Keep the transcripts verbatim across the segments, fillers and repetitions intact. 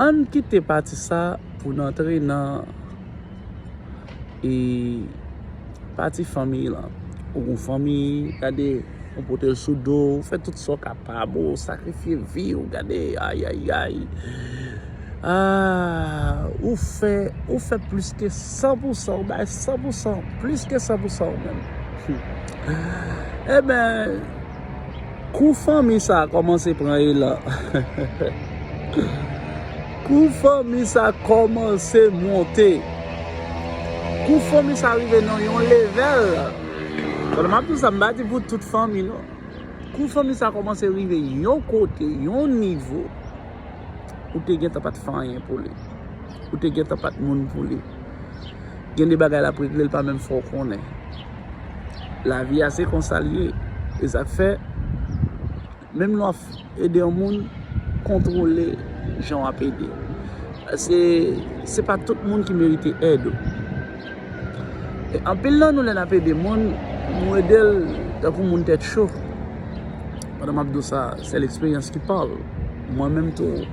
Ann kite pati sa pou n antre nan e, pati fanmi lan. Ou gon fanmi, gade, ou pote l sou do, ou fè tout sa w kapab, ou sakrifye vi w, gade, ayayay. Ah, ou fè, ou fè plis ke san pou san, ou bay san pou san, plis ke san pou san ou menm. Ebyen, kou fanmi sa a kòmanse pran elan. Kou fanmi sa a kòmanse monte. Kou fanmi sa a rive nan yon level. Pandan m ap di w sa, m pa di pou tout fanmi non. Kou fanmi sa a kòmanse rive yon kote, yon nivo, ou te gentan pa t fè anyen pou li. Ou te gentan pa t moun pou li. Gen de bagay l ap regle, l pa menm fè w konnen. Lavi a se konsa l ye. E sa k fè, menm lè w ap ede yon moun, kontwole jan w ap ede. Paske se pa tout moun ki merite èd ou. E anpil nan nou, lè n ap ede moun, nou ede l tankou moun tèt cho. Pandan m ap di w sa, se leksperyans ki pale. Mwen menm tou,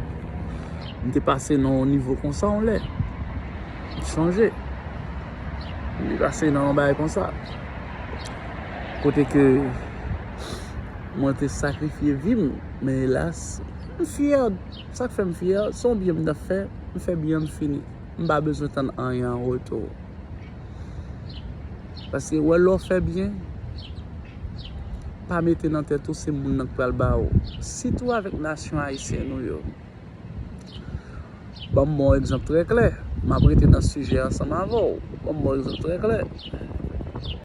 m te pase nan yon nivo konsa yon lè. M sonje. M te pase nan yon bagay konsa. Kote ke mwen te sakrifye vi m, men elas, m fyè. Sa k fè m fyè, se yon byen m t ap fè, m fè byen, m fini. M pa bezwen tann anyen an retou. Paske wè lè w fè byen, pa mete nan tèt ou se moun nan k pral ba ou. Sitou avèk nasyon ayisyen nou yo. Ban m ba w yon egzanp trè klè. M ap rete nan sijè ansanm avè w. Ban m ba w yon egzanp trè klè.